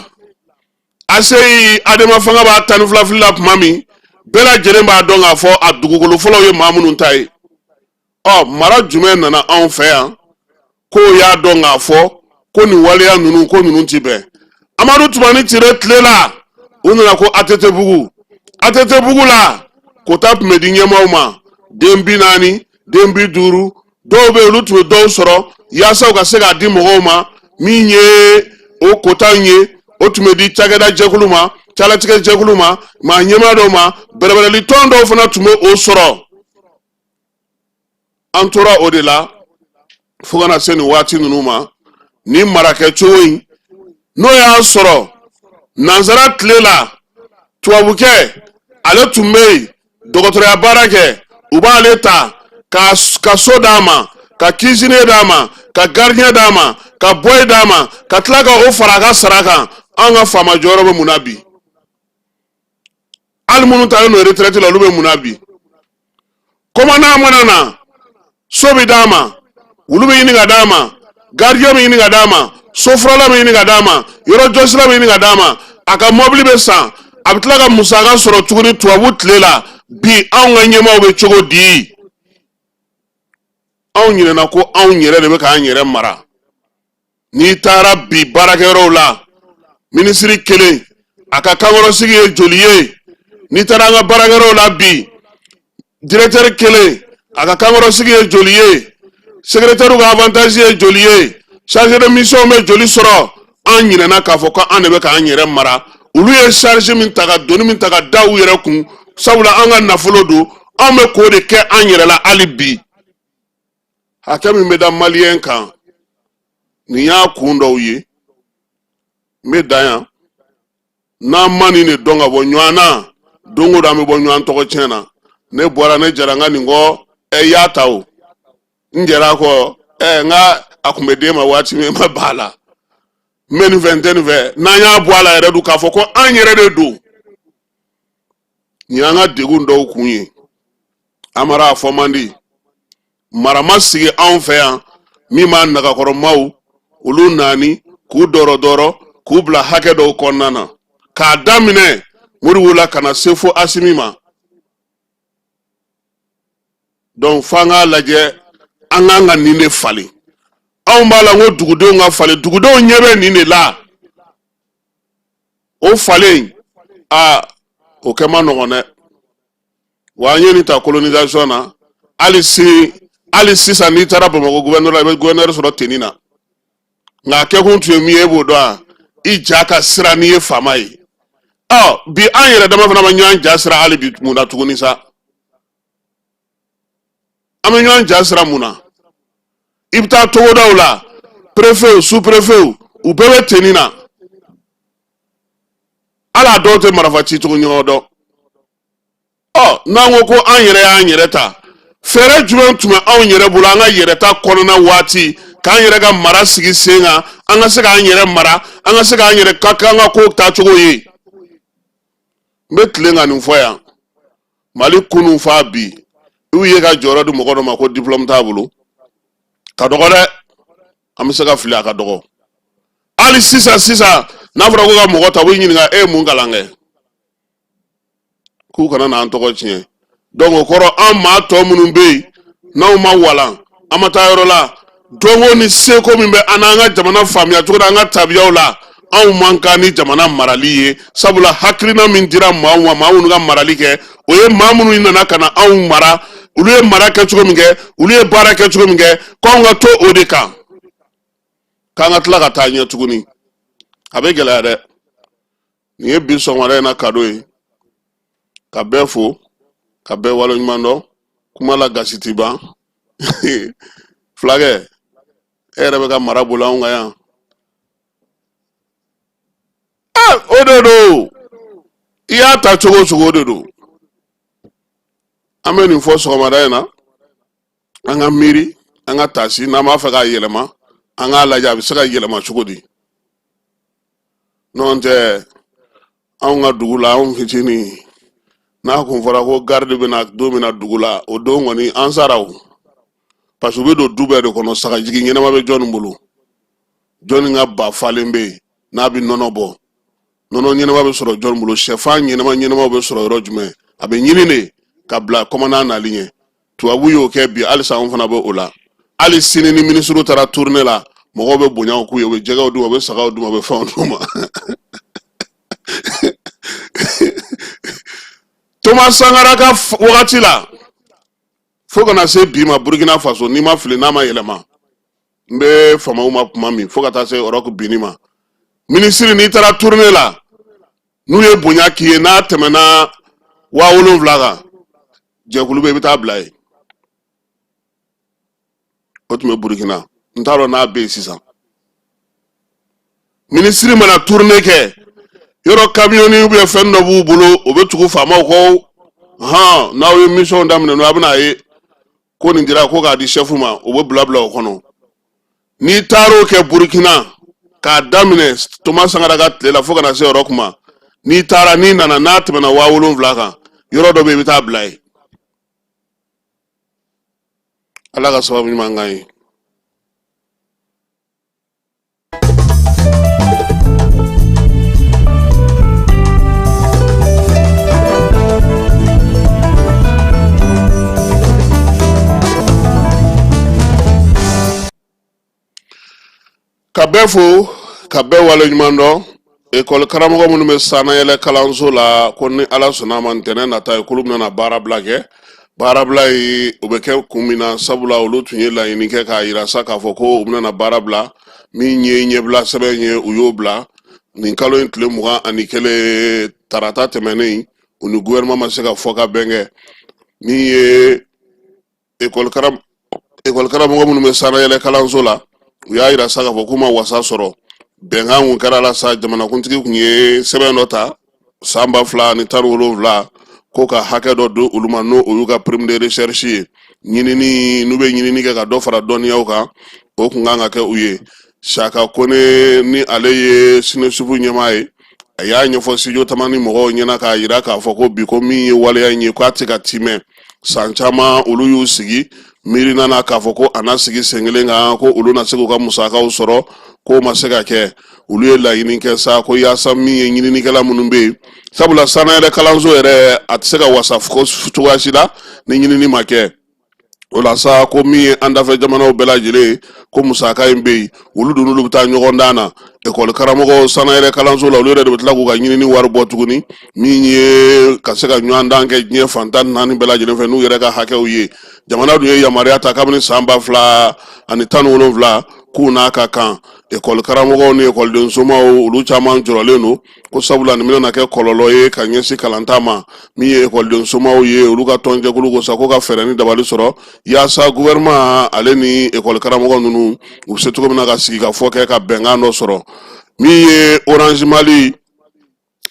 ACI ADEMA fanga b'a 12 fili la tuma min bɛɛ lajɛlen b'a dɔn k'a fɔ a dugukolo fɔlɔw ye maa minnu ta ye ɔ mara jumɛn nana anw fɛ yan k'o y'a dɔn k'a fɔ ko nin waleya ninnu ko ninnu ti bɛn amadu tumani ture tile la u nana ko ATT bugu ATT bugu la kota tun bɛ di ɲɛmaaw ma den 40 den 50 dɔw bɛ yen olu tun bɛ dɔw sɔrɔ yaasa u ka se k'a di mɔgɔw ma min ye o kota in ye o tun bɛ di cakɛda jɛkulu ma calatigɛ jɛkulu ma maa ɲɛmaa dɔw ma bɛrɛbɛrɛli tɔn dɔw fana tun bɛ o sɔrɔ an tora o de la fo ka na se nin waati ninnu ma nin marakɛcogo in n'o y'a sɔrɔ nansara tile la tubabukɛ ale tun bɛ yen dɔgɔtɔrɔya baara kɛ u b'ale ta ka so d'a ma ka cuisinier d'a ma ka gardien d'a ma ka boy d'a ma ka tila ka o fara a ka sara kan an ka faama jɔyɔrɔ bɛ mun na bi hali minnu talen don retraite la olu bɛ mun na bi commandant mana na so bɛ d'a ma wulu bɛ ɲini ka d'a ma gardien bɛ ɲini ka d'a ma sofurala bɛ ɲini ka d'a ma yɔrɔjɔsila bɛ ɲini ka d'a ma a ka mɔbili bɛ san a bɛ tila ka musaka sɔrɔ tuguni tubabu tile la bi anw ka ɲɛmaaw bɛ cogo di anw ɲinɛna ko anw yɛrɛ de bɛ k'an yɛrɛ mara n'i taara bi baarakɛyɔrɔw la minisiri kelen a ka kankɔrɔsigi ye joli ye N'i taara an ka baarakɛyɔrɔw la bi, directeur kelen a ka kankɔrɔsigi ye joli ye, secrétaire ka avantage ye joli ye, chargé de mission bɛ joli sɔrɔ? An ɲinɛna k'a fɔ ko an de bɛ k'an yɛrɛ mara. Olu ye charge min ta, ka doni min ta ka da u yɛrɛ kun, sabula an ka nafolo don, an bɛ k'o de kɛ an yɛrɛ la. Hali bi, hakɛ min bɛ da maliyɛn kan, nin y'a kun dɔw ye. N bɛ dan yan. N'an ma nin de dɔn ka bɔ ɲɔgɔn na, don o don an bɛ bɔ ɲɔgɔn tɔgɔ tiɲɛ na. Ne bɔra, ne jɛra n ka nin kɔ, ɛ, i y'a ta o, n jɛra a kɔ, ɛ, n ka a kun bɛ d'e ma waati min, e ma ban a la. N bɛ nin fɛ, n tɛ nin fɛ. N'an y'a bɔ a la yɛrɛ dun k'a fɔ ko an yɛrɛ de don, nin y'an ka degun dɔw kun ye. Amara, a fɔ man di. Mara ma sigi anw fɛ yan min b'a nagakɔrɔmaw olu naani k'u dɔrɔ dɔrɔ k'u bila hakɛ dɔw kɔnɔna na, k'a daminɛ Modibo la ka na se fo Asimi ma. Donc f'an k'a lajɛ, an k'an ka nin de falen. Anw b'a la ko dugudenw ka falen, dugudenw ɲɛ bɛ nin de la. O falen, aa, o kɛ man nɔgɔn dɛ. Wa an ye nin ta colonisation na. Hali sini, hali sisan, n'i taara Bamakɔ gouverneur la, i bɛ gouverneur sɔrɔ tenue na. Nka a kɛkun tun ye min ye, e b'o dɔn wa? I ja ka siran n'i ye faama ye. Ɔ, bi an yɛrɛ dama fana ma ɲɔgɔn ja siran hali bi. Mun na tuguni sa? An bɛ ɲɔgɔn ja siran mun na? I bɛ taa togodaw la, préfet, sous préfet, u bɛɛ bɛ tenue na. Hali a dɔw tɛ marifa ci cogo ɲɔgɔn dɔn. Ɔ, n'an ko ko an yɛrɛ y'an yɛrɛ ta, fɛɛrɛ jumɛn tun bɛ anw yɛrɛ bolo an ka yɛrɛta kɔnɔna waati, k'an yɛrɛ ka mara sigi sen kan, an ka se k'an yɛrɛ mara, an ka se k'an yɛrɛ ka k'an ka kow taacogo ye? N bɛ tilen ka nin fɔ yan. Mali kunun f'a bi, i ye ka jɔyɔrɔ di mɔgɔ dɔ ma ko diplôme t'a bolo, ka dɔgɔ dɛ. An bɛ se ka fili, a ka dɔgɔ. Hali sisan sisan, n'a fɔra ko ka mɔgɔ ta, u b'i ɲininka e ye mun kalan kɛ, k'u kana n'an tɔgɔ tiɲɛ. Donc o kɔrɔ, an maa tɔ minnu bɛ yen n'anw ma walan, an ma taa yɔrɔ la, dɔnko ni seko min bɛ an n'an ka jamana faamuya cogo an ka tabiyaw la, anw man kan ni jamana marali ye. Sabula hakilina min dira maaw ma, maa minnu ka marali kɛ, o ye maa minnu nana ka na anw mara, olu ye mara kɛ cogo min kɛ, olu ye baara kɛ cogo min kɛ, k'anw ka to o de kan, k'an ka tila ka taa ɲɛ tuguni, a bɛ gɛlɛya dɛ. Nin ye bi sɔgɔmada in na kado ye, ka bɛɛ fo, ka bɛɛ waleɲuman dɔn. Kuma la gasi ti ban. Fulakɛ, e yɛrɛ bɛ ka mara bolo anw kan yan. O de don, i y'a ta cogo o cogo, o de don. An bɛ nin fɔ sɔgɔmada in na, an ka miiri, an ka taasi. N'an b'a fɛ k'a yɛlɛma, an k'a lajɛ a bɛ se ka yɛlɛma cogo di. N'o tɛ, anw ka dugu la, anw fitinin, n'a kun fɔra ko garidi bɛna don min na dugu la, o don kɔni an sara o, parce que u bɛ don du bɛɛ de kɔnɔ. Sagajigi ɲɛnama bɛ jɔnni bolo? Jɔnni ka ba falen bɛ yen n'a bɛ nɔnɔ bɔ? Nɔnɔ ɲɛnama bɛ sɔrɔ jɔnni bolo? Sɛfan ɲɛnama ɲɛnamaw bɛ sɔrɔ yɔrɔ jumɛn? A bɛ ɲini de ka bila kɔmandan nali ɲɛ. Tubabu y'o kɛ, bi halisa anw fana bɛ o la. Hali sini, ni minisiriw taara tournée la, mɔgɔw bɛ bonyaw k'u ye, u bɛ jɛgɛw d'u ma, u bɛ sagaw d'u ma, u bɛ fɛnw d'u ma. Thomas Sankara ka wagati la fo ka na se bi ma, Burkina Faso, n'i ma fili, n'a ma yɛlɛma, n bɛ faamaw ma kuma min, fo ka taa se Roch binni ma, minisiri, n'i taara tournée la, n'u ye bonya k'i ye, n'a tɛmɛna 7000 kan, jɛkulu bɛ, i bɛ taa bila yen. O tun bɛ Burukina, n t'a dɔn n'a bɛ yen sisan. Minisiri mana tournée kɛ yɔrɔ, kamiyɔni ou bien fɛn dɔ b'u bolo, o bɛ tugu faamaw kɔ. Hɔn, n'aw ye mission daminɛ, n'o a bɛna ye ko nin dira ko k'a di chef ma, o bɛ bila bila o kɔnɔ. N'i taar'o kɛ Burukina, k'a daminɛ Thomas Sankara ka tile la fo ka na se Roch ma, n'i taara, n'i nana, n'a tɛmɛna 7000 kan, yɔrɔ dɔ bɛ yen, i bɛ taa bila yen. Ala ka sababu ɲuman k'an ye. Ka bɛɛ fo, ka bɛɛ waleɲuman dɔn. Ekɔli karamɔgɔ minnu bɛ sannayɛlɛ kalanso la, ko ni Ala sɔnna a ma, ntɛnɛn nata ye k'olu bɛna baarabila kɛ. Baarabila in, o bɛ kɛ kun min na, sabula olu tun ye laɲini kɛ k'a yira sa k'a fɔ ko u bɛna baara bila. Min ye ɲɛbila sɛbɛn ye, u y'o bila nin kalo in tile 21, tarata tɛmɛnen. U ni gouvernement ma se ka fɔ ka bɛn kɛ. Min ye ekɔli karamɔgɔ minnu bɛ sannayɛlɛ kalanso la, u y'a yira sa k'a fɔ k'u ma wasa sɔrɔ. Bɛnkan kun kɛra la sa, jamanakuntigi kun ye sɛbɛn dɔ ta san 2017 ko ka hakɛ dɔ di olu ma, n'o o y'u ka prime de recherche ye. Ɲinini, n'u bɛ ɲinini kɛ ka dɔ fara dɔnniyaw kan, o kun kan ka kɛ u ye. Saka Kone, ni ale ye SYNESUP ɲɛmaa ye, a y'a ɲɛfɔ studio Tamani mɔgɔw ɲɛna k'a yira k'a fɔ ko bi, ko min ye waleya in ye, k'a tɛ ka timɛ. San caman olu y'u sigi miirina na k'a fɔ ko a na sigi sen kelen kan, ko olu na se k'u ka musakaw sɔrɔ, k'o ma se ka kɛ. Olu ye laɲini kɛ sa ko yaasa min ye ɲininikɛla minnu bɛ yen, sabula sannayɛlɛ kalanso yɛrɛ, a tɛ se ka wasa cogoya si la ni ɲinini ma kɛ. O la sa, ko min ye an dafɛ jamanaw bɛɛ lajɛlen, ko musaka in bɛ yen, olu dun n'olu bɛ taa ɲɔgɔn dan na. Ekɔli karamɔgɔw sannayɛlɛ kalanso la, olu yɛrɛ de bɛ tila k'u ka ɲinini wari bɔ tuguni, min ye ka se ka ɲɔgɔndan kɛ diɲɛ fan 14 bɛɛ lajɛlen fɛ n'u yɛrɛ ka hakɛw ye. Jamana dun ye yamaruya ta kabini san 2017 k'u n'a ka kan. Ekɔli karamɔgɔw ni ekɔliden somaw, olu caman jɔrɔlen don ko sabula nin bɛna kɛ kɔlɔlɔ ye ka ɲɛsin kalanta ma. Min ye ekɔliden somaw ye, olu ka tɔnjɛkulu ko sa ko ka fɛɛrɛ ni dabali sɔrɔ yaasa gouvernement ale ni ekɔli karamɔgɔ ninnu, u bɛ se cogo min na ka sigi ka fɔ kɛ ka bɛnkan dɔ sɔrɔ. Min ye Orange Mali,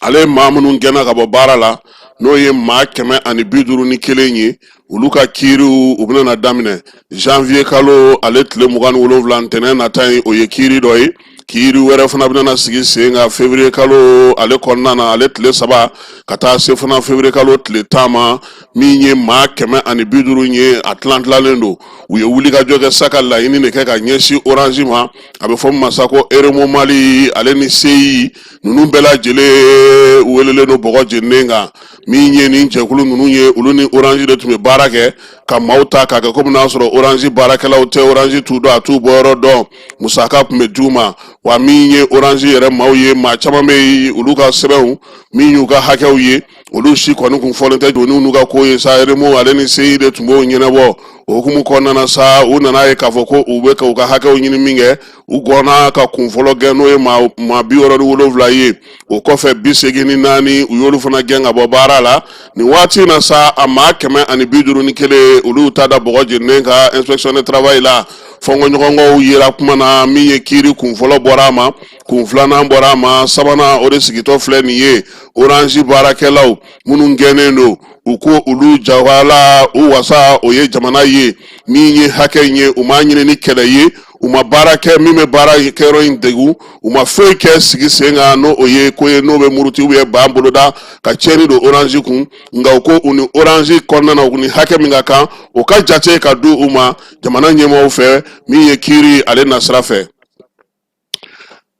ale ye maa minnu gɛnna ka bɔ baara la, n'o ye maa 151 ye, olu ka kiiriw u bɛna na daminɛ janvier kalo ale tile 27, ntɛnɛn nata in. O ye kiiri dɔ ye. Kiiri wɛrɛ fana bɛna na sigi sen kan février kalo ale kɔnɔna na, ale tile 3 ka taa se fana février kalo tile 10 ma. Min ye maa 150 ye, a tilan tilalen don. U ye wulikajɔ kɛ sa ka laɲini de kɛ ka ɲɛsin Orange ma. A bɛ fɔ min ma sa ko Eremo Mali ale ni CI ninnu bɛɛ lajɛlen welelen don bɔgɔ jeninen kan. Min ye nin jɛkulu ninnu ye, olu ni Orange de tun bɛ baara kɛ ka maaw ta k'a kɛ komi n'a sɔrɔ Orange baarakɛlaw tɛ, Orange t'u dɔn, a t'u bɔyɔrɔ dɔn. Musaka tun bɛ d'u ma wa. Min ye Orange yɛrɛ maaw ye, maa caman bɛ yen, olu ka sɛbɛnw min y'u ka hakɛw ye, olu si kɔni kun fɔlen tɛ. Joni n'u ka ko ye sa, Eremo ale ni CI de tun b'o ɲɛnabɔ. O hukumu kɔnɔna na sa, u nana ye k'a fɔ ko u bɛ ka u ka hakɛw ɲini min kɛ, u gɔnna ka kun fɔlɔ gɛn, n'o ye maa 67 ye. O kɔfɛ, 84, u y'olu fana gɛn ka bɔ baara la. Nin waati in na sa, a maa 151, olu ta da bɔgɔ jeninen kan inspection de travail la. Fɔnkɔɲɔgɔnkɔw yera kuma na. Min ye kiiri kun fɔlɔ bɔra a ma, kun filanan bɔra a ma, sabanan o de sigitɔ filɛ nin ye. Orange baarakɛlaw minnu gɛnnen don, u ko olu jawala u wasa, o ye jamana ye. Min ye hakɛ in ye, u m'a ɲini ni kɛlɛ ye, u ma baara kɛ min bɛ baara kɛyɔrɔ in degun, u ma foyi kɛ sigi sen kan n'o o ye ko ye n'o bɛ muruti u bɛ ban boloda ka tiɲɛni don Orange kun. Nka u ko u ni Orange kɔnɔna na, u ni hakɛ min ka kan, o ka jate ka di u ma jamana ɲɛmaaw fɛ, min ye kiiri ale nasira fɛ.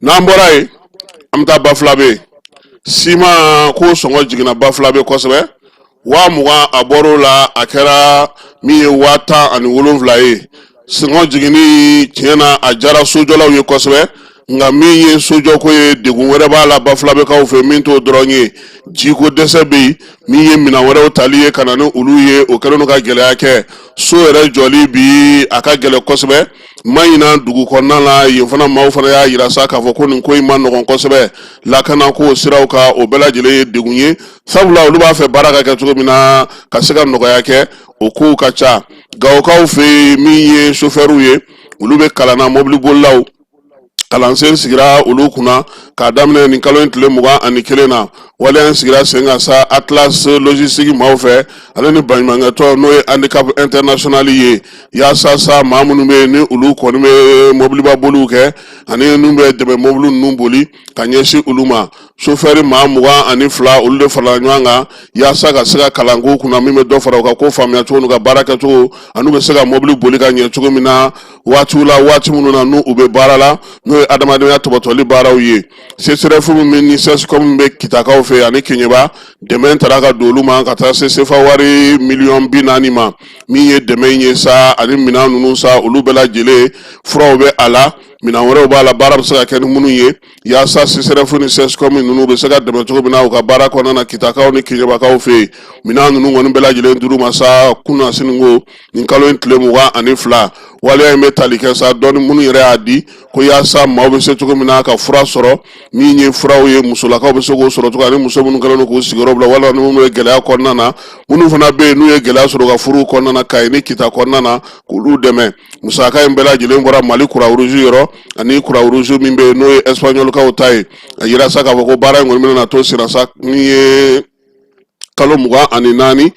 N'an bɔra yen, an bɛ taa Bafoulabé. Siman ko sɔngɔ jiginna Bafoulabé kosɛbɛ. 20 000, a bɔr'o la, a kɛra min ye 17 000 ye. Sɔngɔ jiginni, tiɲɛ na, a diyara sojɔlaw ye kosɛbɛ. Nka min ye sojɔko ye, degun wɛrɛ b'a la Bafoulabékaw fɛ min t'o dɔrɔn ye. Jiko dɛsɛ bɛ yen. Min ye minɛn wɛrɛw tali ye ka na ni olu ye, o kɛlen don ka gɛlɛya kɛ. So yɛrɛ jɔli bi, a ka gɛlɛn kosɛbɛ. Mahina dugu kɔnɔna la yen fana, maaw fana y'a yira sa k'a fɔ ko nin ko in ma nɔgɔn kosɛbɛ lakanako siraw kan. O bɛɛ lajɛlen ye degun ye, sabula olu b'a fɛ baara ka kɛ cogo min na ka se ka nɔgɔya kɛ, o kow ka ca. Gawokaw fɛ yen, min ye sofɛriw ye, olu bɛ kalan na, mɔbilibolilaw kalansen sigira olu kunna k'a daminɛ nin kalo in tile 21 na. Waleya in sigira sen kan sa Atlas Logistique maaw fɛ, ale ni baɲumankɛtɔn n'o ye Handicap International ye, yaasa sa maa minnu bɛ yen ni olu kɔni bɛ mɔbiliba boliw kɛ ani n'u bɛ dɛmɛ mɔbili ninnu boli ka ɲɛsin olu ma. Sofɛri maa 22, olu de farala ɲɔgɔn kan yaasa ka se ka kalan k'u kunna min bɛ dɔ fara u ka ko faamuya cogo n'u ka baara kɛcogo, an'u bɛ se ka mɔbili boli ka ɲɛ cogo min na waatiw la, waati minnu na n'u bɛ baara la, n'o ye adamadenya tɔbɔtɔli baaraw ye. CSRéf min ni CSCOM bɛ Kitakaw fɛ ani Keɲeba, dɛmɛ taara ka don olu ma ka taa se sefa wari miliyɔn 40 ma. Min ye dɛmɛ in ye sa ani minɛn ninnu sa, olu bɛɛ lajɛlen, furaw bɛ a la. Minɛn wɛrɛw b'a la, baara bɛ se ka kɛ ni minnu ye, yaasa CSRéf ni CSCOM ninnu bɛ se ka dɛmɛ cogo min na u ka baara kɔnɔna na Kitakaw ni Keɲebakaw fɛ yen. Minɛn ninnu kɔni bɛɛ lajɛlen dir'u ma sa kunasini ko nin kalo in tile 22. Waleya in bɛ tali kɛ sa dɔɔni minnu yɛrɛ y'a di ko yaasa maaw bɛ se cogo min na ka fura sɔrɔ, min ye furaw ye, musolakaw bɛ se k'o sɔrɔ cogo, ani muso minnu kɛlen don k'u sigiyɔrɔ bila, walima ni minnu bɛ gɛlɛya kɔnɔna na, minnu fana bɛ yen n'u ye gɛlɛya sɔrɔ u ka furuw kɔnɔna na Kayi ni Kita kɔnɔna na, k'olu dɛmɛ. Musaka in bɛɛ lajɛlen bɔra Mali Croix-Rouge yɔrɔ, ani Croix-Rouge min bɛ yen n'o ye Espagnolkaw ta ye. A yira sa k'a fɔ ko baara in kɔni bɛna na to senna sa min ye kalo 24.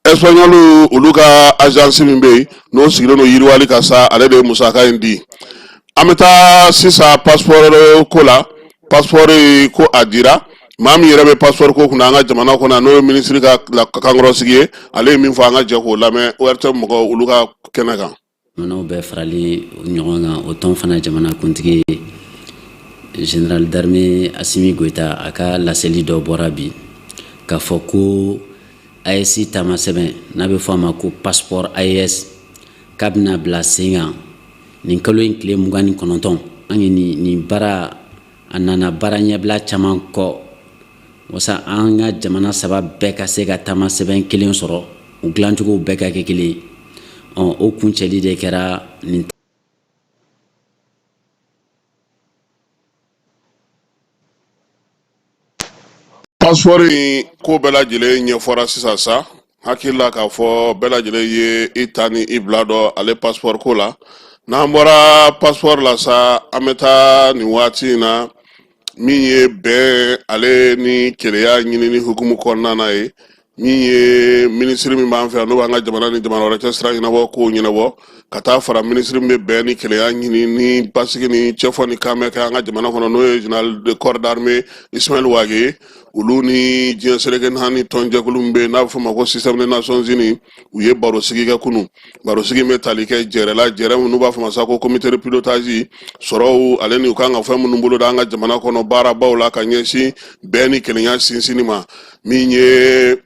Espagnol olu ka agence min bɛ yen n'o sigilen don yiriwali kan sa, ale de ye musaka in di. An bɛ taa sisan passeport ko la. Passeport ko a dira maa min yɛrɛ bɛ passeport ko kunna an ka jamana kɔnɔ, n'o ye minisiri ka kankɔrɔsigi ye, ale ye min fɔ, an ka jɛ k'o lamɛn ORTM mɔgɔw olu ka kɛnɛ kan. Jamanaw bɛɛ farali ɲɔgɔn kan, o tɔn fana jamanakuntigi général d'armée Asimi Goyita, a ka laseli dɔ bɔra bi k'a fɔ ko AES taamasɛbɛn, n'a bɛ fɔ a ma ko passeport AES, k'a bɛna bila sen kan nin kalo in tile 29. An ye nin baara, a nana baara ɲɛbila caman kɔ wasa an ka jamana saba bɛɛ ka se ka taamasɛbɛn kelen sɔrɔ, u dilancogo bɛɛ ka kɛ kelen. Ɔ, o kuncɛli de kɛra nin. Passeport in ko bɛɛ lajɛlen ɲɛfɔra sisan sa. Hakili la k'a fɔ bɛɛ lajɛlen ye i ta ni i bila dɔn ale passeport ko la. N'an bɔra passeport la sa, an bɛ taa nin waati in na min ye bɛn ale ni kelenya ɲinini hukumu kɔnɔna na ye, min ye minisiri min b'an fɛ yan n'o b'an ka jamana ni jamana wɛrɛ cɛ sira ɲɛnabɔ kow ɲɛnabɔ, ka taa fara minisiri min bɛ bɛn ni kelenya ɲini ni basigi ni cɛfɔ ni kanbɛn kɛ an ka jamana kɔnɔ, n'o ye général de corps d'armée Ismaël Wagué ye, olu ni diɲɛ seleke naani tɔnjɛkulu min bɛ yen n'a bɛ f'o ma ko système des Nations Unies, u ye barosigi kɛ kunun. Barosigi bɛ tali kɛ jɛrɛ la, jɛrɛ minnu b'a fɔ ma sa ko comité de pilotage sɔrɔw ale ni u kan ka fɛn minnu boloda an ka jamana kɔnɔ baarabaw la ka ɲɛsin bɛn ni kelenya sinsinni ma. Min ye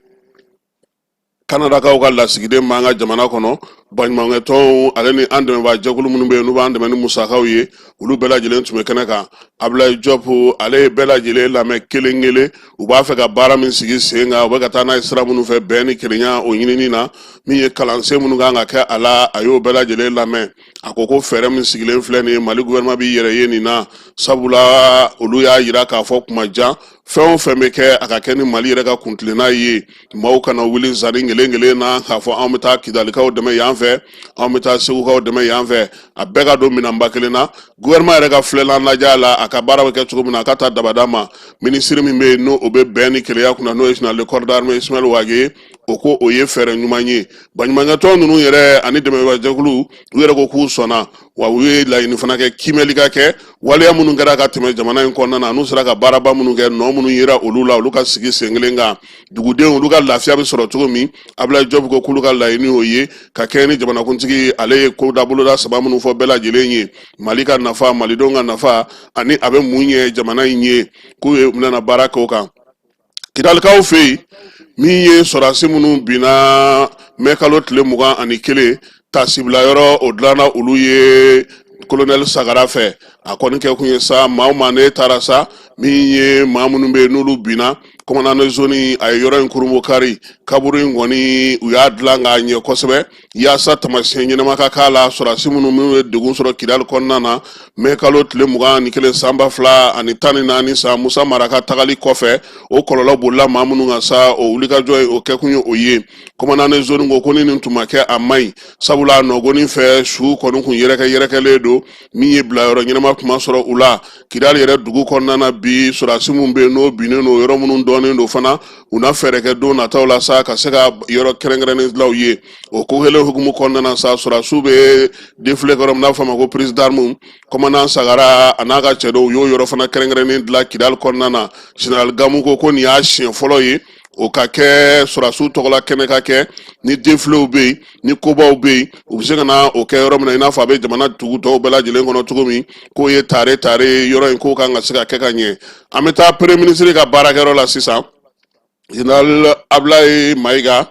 Kanadakaw ka lasigiden b'an ka jamana kɔnɔ, baɲumankɛtɔnw ale ni an dɛmɛbaa jɛkulu minnu bɛ yen n'u b'an dɛmɛ ni musakaw ye, olu bɛɛ lajɛlen tun bɛ kɛnɛ kan. Abulayi Jɔpu, ale ye bɛɛ lajɛlen lamɛn kelen kelen. U b'a fɛ ka baara min sigi sen kan, u bɛ ka taa n'a ye sira minnu fɛ bɛn ni kelenya o ɲinini na, min ye kalansen minnu kan ka kɛ a la, a y'o bɛɛ lajɛlen lamɛn. A ko ko fɛɛrɛ min sigilen filɛ nin ye, Mali gouvernement b'i yɛrɛ ye nin na, sabula olu y'a yira k'a fɔ kuma jan, fɛn o fɛn bɛ kɛ, a ka kɛ ni Mali yɛrɛ ka kuntilenna ye. Maaw kana wuli zani kelen kelen na k'a fɔ anw bɛ taa Kidalikaw dɛmɛ yan fɛ, anw bɛ taa Segukaw dɛmɛ yan fɛ, a bɛɛ ka don minɛnba kelen na. Gouvernement yɛrɛ ka filɛlan lajɛ a la, a ka baara bɛ kɛ cogo min na, a ka taa dabada ma. Minisiri min bɛ yen n'o o bɛ bɛn ni kelenya kunna, n'o ye général de corps d'armée Ismaël Wagué ye, o ko o ye fɛɛrɛ ɲuman ye. Baɲumankɛtɔn ninnu yɛrɛ ani dɛmɛbajɛkulu, u yɛrɛ ko k'u sɔnna wa. U ye laɲini fana kɛ kiimɛli ka kɛ waleya minnu kɛra ka tɛmɛ jamana in kɔnɔna na, n'u sera ka baaraba minnu kɛ, nɔ minnu yera olu la, olu ka sigi sen kelen kan, dugudenw olu ka lafiya bɛ sɔrɔ cogo min. Abulayi Jɔpu ko k'olu ka laɲini o ye ka kɛɲɛ ni jamanakuntigi ale ye ko daboloda saba minnu fɔ bɛɛ lajɛlen ye, Mali ka nafa, malidenw ka nafa, ani a bɛ mun ɲɛ jamana in ye, k'u ye nana baara kɛ o kan. Kidalikaw fɛ yen, min ye sɔrɔdasi minnu binna mɛ kalo tile 21, tasibila yɔrɔ o dilanna olu ye kolonɛli Sagara fɛ. A kɔni kɛ kun ye sa, maa o maa n'e taara sa, min ye maa minnu bɛ yen n'olu binna, commandant de zone a ye yɔrɔ in kurunbonkari. Kaburu in kɔni, u y'a dilan k'a ɲɛ kosɛbɛ yaasa taamasiyɛn ɲɛnama ka k'a la, sɔrɔdasi minnu ye degun sɔrɔ Kidali kɔnɔna na mɛ kalo tile 21 san 2014 san, Musa Mara ka tagali kɔfɛ, o kɔlɔlɔ bolila maa minnu kan sa, o wulikajɔ ye o kɛkun ye o ye. Commandant de zone ko ko ni nin tun ma kɛ, a man ɲi, sabula a nɔgɔnin fɛ su kɔni kun yɛrɛkɛ yɛrɛkɛlen don, min ye bilayɔrɔ ɲɛnama tun ma sɔrɔ u la. Kidali yɛrɛ dugu kɔnɔna na bi, sɔrɔdasi minnu bɛ yen n'o binnen don, yɔrɔ minnu dɔnnen don fana, u na fɛɛrɛ kɛ don nataw la sa ka se ka yɔrɔ kɛrɛnkɛrɛnnen dilan u ye. O ko kelen hukumu kɔnɔna na sa, sɔrɔdasiw bɛ défilé kɔrɔ min n'a bɛ fɔ a ma ko prise d'armes, commandant Sagara a n'a ka cɛdenw u y'o yɔrɔ fana kɛrɛnkɛrɛnnen dilan Kidali kɔnɔna na. Général Gamu ko ko nin y'a siɲɛ fɔlɔ ye o ka kɛ sɔrɔdasiw tɔgɔla kɛnɛ ka kɛ, ni défiléw bɛ yen, ni kobaw bɛ yen, u bɛ se ka na o kɛ yɔrɔ min na, i n'a fɔ a bɛ jamana dugu tɔw bɛɛ lajɛlen kɔnɔ cogo min, k'o ye tare tare yɔrɔ in k'o kan ka se ka kɛ ka ɲɛ. An bɛ taa premier ministre ka baarakɛyɔrɔ la sisan. Général Ablaye Mayiga,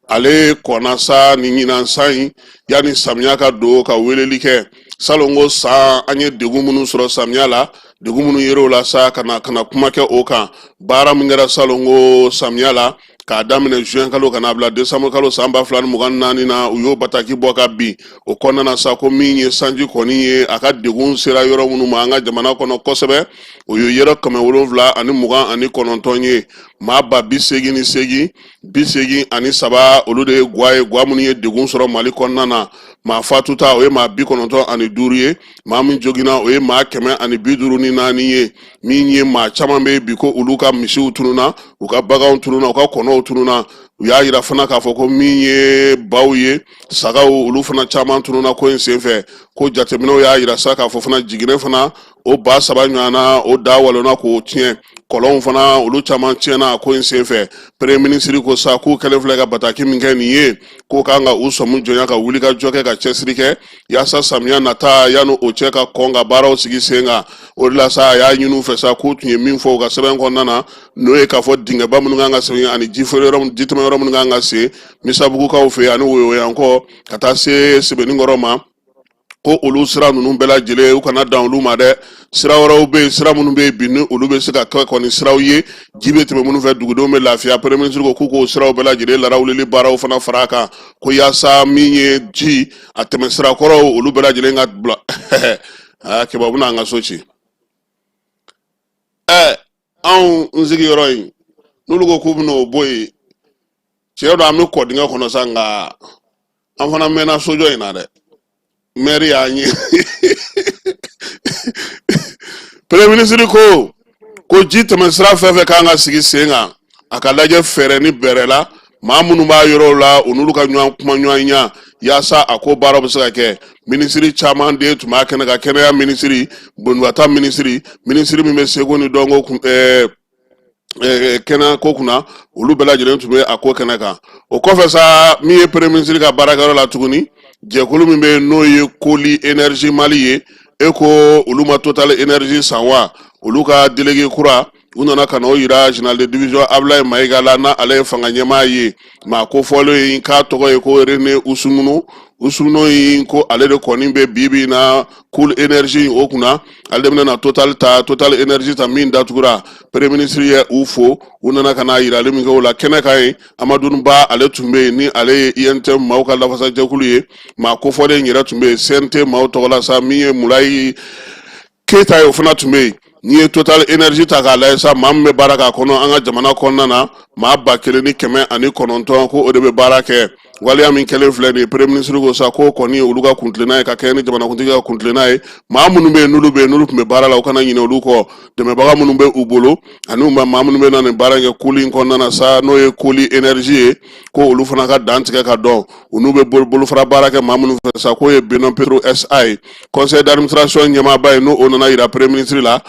ale kɔnna sa ni ɲinan san in, yanni samiya ka don, ka weleli kɛ Salon ko san an ye degun minnu sɔrɔ samiya la, degun minnu yer'o la sa, ka na ka na kuma kɛ o kan. Baara min kɛra salon ko samiya la, k'a daminɛ juin kalo ka n'a bila décembre kalo san 2024 na, u y'o bataki bɔ ka bin. O kɔnɔna na sa, ko min ye sanji kɔni ye, a ka degun sera yɔrɔ minnu ma an ka jamana kɔnɔ kosɛbɛ, o ye yɔrɔ 729 ye. Maa 88 083, olu de ye gwa ye, gwa minnu ye degun sɔrɔ Mali kɔnɔna na. Maa fatuta, o ye maa 95 ye. Maa min joginna, o ye maa 154 ye. Min ye maa caman bɛ bi ko olu ka misiw tununa, u ka baganw tununa, u ka kɔnɔw tununa. U y'a yira fana k'a fɔ ko min ye baw ye, sagaw, olu fana caman tununa ko in senfɛ. Ko jateminɛw y'a yira sa k'a fɔ fana jiginɛ fana, o 3000 ɲɔgɔnna, o da walonna k'o tiɲɛ. Kɔlɔnw fana, olu caman tiɲɛna a ko in senfɛ. Premier ministre ko sa k'u kɛlen filɛ ka bataki min kɛ nin ye, k'o kan ka u sɔmi jɔnya ka wuli ka jɔ kɛ, ka cɛsiri kɛ yaasa samiya nata, yanni o cɛ ka kɔn ka baaraw sigi sen kan. O de la sa, a y'a ɲini u fɛ sa k'u tun ye min fɔ u ka sɛbɛn kɔnɔna na, n'o ye k'a fɔ dingɛba minnu kan ka sen ani jifeere yɔrɔ, jitɛmɛ yɔrɔ minnu kan ka sen Misabugukaw fɛ ani Woyowayankɔ ka taa se Sebeninkɔrɔ ma, ko olu sira ninnu bɛɛ lajɛlen, u kana dan olu ma dɛ. Sira wɛrɛw bɛ yen, sira minnu bɛ yen bi ni olu bɛ se ka kɛ kɔni siraw ye, ji bɛ tɛmɛ minnu fɛ, dugudenw bɛ lafiya. Premier ministre ko k'u k'o siraw bɛɛ lajɛlen larawulili baaraw fana fara a kan, ko yaasa min ye ji a tɛmɛ sira kɔrɔw, olu bɛɛ lajɛlen ka bila. Aa, Keba bɛna an ka so ci. Ɛ, anw n sigiyɔrɔ in, n'olu ko k'u bɛna o bɔ yen, tiɲɛ don, an bɛ kɔ dingɛ kɔnɔ sa, nka an fana mɛnna sojɔ in na dɛ. Mɛri y'an ye. Premier ministre ko ji tɛmɛ sira fɛn fɛn kan ka sigi sen kan, a ka lajɛ fɛɛrɛ ni bɛrɛ la, maa minnu b'a yɔrɔw la, u n'olu ka ɲɔgɔn kuma ɲɔgɔn ɲa yaasa a ko baaraw bɛ se ka kɛ. Minisiri caman de tun b'a kɛnɛ kan: kɛnɛya minisiri, bonibata minisiri, minisiri min bɛ seko ni dɔnko kun kɛnɛ ko kunna, olu bɛɛ lajɛlen tun bɛ a ko kɛnɛ kan. O kɔfɛ sa, min ye premier ministre ka baarakɛyɔrɔ la tuguni, jɛkulu min bɛ yen n'o ye Cool Énergie Mali ye, e ko olu ma Total Énergie san wa, olu ka délégué kura, u nana ka n'o yira général de division Ablaye Mayiga la, n'a ale ye fanga ɲɛmaa ye. Maa kofɔlen in k'a tɔgɔ ye ko René Usumunu. Usumunu in ko ale de kɔni bɛ bi bi in na Cool Énergie o kunna, ale de bɛna na Total ta, Total Énergie ta min datugura. Premier ministre ye u fo. U nana ka na yirali min kɛ o la kɛnɛ kan yen, Amadu Ba, ale tun bɛ yen, ni ale ye UNTM maaw ka lafasajɛkulu ye. Maa kofɔlen yɛrɛ tun bɛ yen CNT maaw tɔgɔ la sa, min ye Mulayi Keyita ye, o fana tun bɛ yen. N'i ye Total Énergie ta k'a lajɛ sa, maa min bɛ baara k'a kɔnɔ an ka jamana kɔnɔna na, maa 1909, ko o de bɛ baara kɛ. Waleya min kɛlen filɛ nin ye, premier ministre ko sa k'o kɔni ye olu ka kuntilenna ye, ka kɛɲɛ ni jamanakuntigi ka kuntilenna ye. Maa minnu bɛ yen, n'olu bɛ yen, n'olu tun bɛ baara la, u kana ɲinɛ olu kɔ. Dɛmɛbaga minnu bɛ u bolo ani maa minnu bɛ na nin baara in kɛ Cool in kɔnɔna na sa, n'o ye Cool Énergie ye, ko olu fana ka dan tigɛ ka dɔn u n'u bɛ bolofara baara kɛ maa minnu fɛ sa, k'o ye Benin Petro SA ye. Conseil d'administration ɲɛmaaba ye, n'o nana yira premier ministre la.